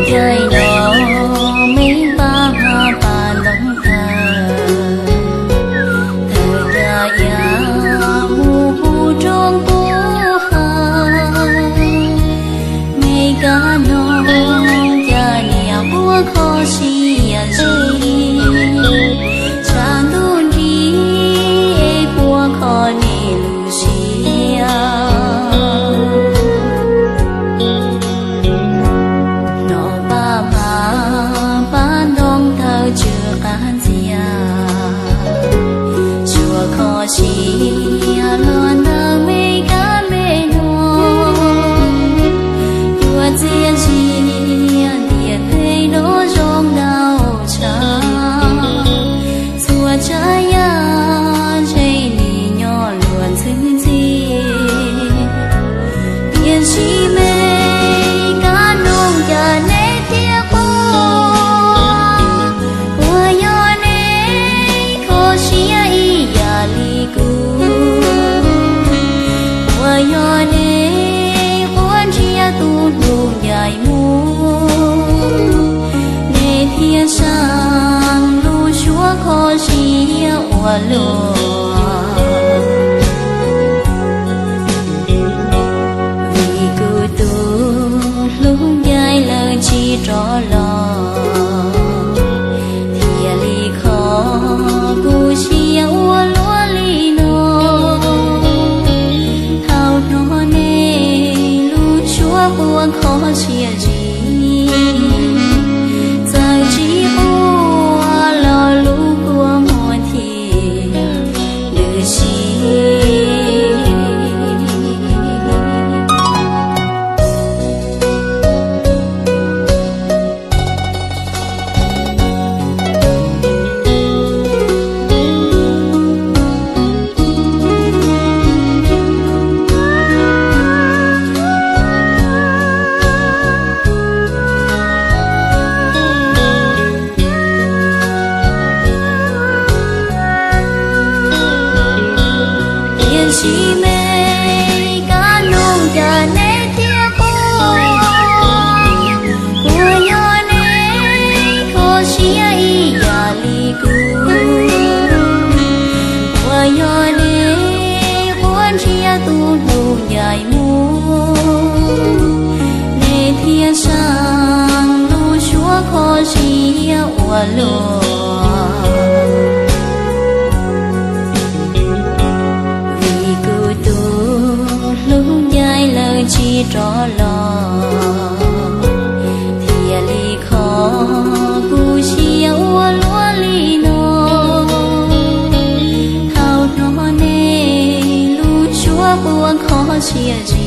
Nyob nyob no me pab pab ntoo tawg, tawg ya ya mus hu rau kuv hais, me kab noog cas niam quaj kho siab zim, tshav ntuj nrig es quaj kho niam lub siab. No pab pab pab ntoo tawg tsw qab ntxiag, suav kho siab los ntawm me kab me noog, yuav txiaj ntsig ntiaj teb no zoo ntau tshaj. Txhua tsav yam ntshe nim nyob luag ntxwg ntxig, tiam sis me kab noog cas neb thiaj quaj, puas yog neb kho siab ib yam li kuv, puas yog neb quaj ntsiag tus hlub ncaim mus, neb thiaj seev lub suab kho siab ua luaj. Vim kuv tus hlub ncaim lawm tsis rov los, thiaj li kho kuv siab ua luaj li no. Thaum hnov neb lub suab quaj kho siab zim, txawm tsis quaj los lub kua muag thiaj lwj si. Tiam sis me kab noog cas neb thiaj quaj, puas yog neb kho siab ib yam li kuv, puas yog neb quaj ntsiag tus hlub ncaim mus, neb thiaj seev lub suab kho siab ua luaj. Vim kuv tus hlub ncaim lawm tsis rov los, thiaj li kho kuv siab ua luaj li no. Thaum hnov neb lub suab quaj kho siab zim,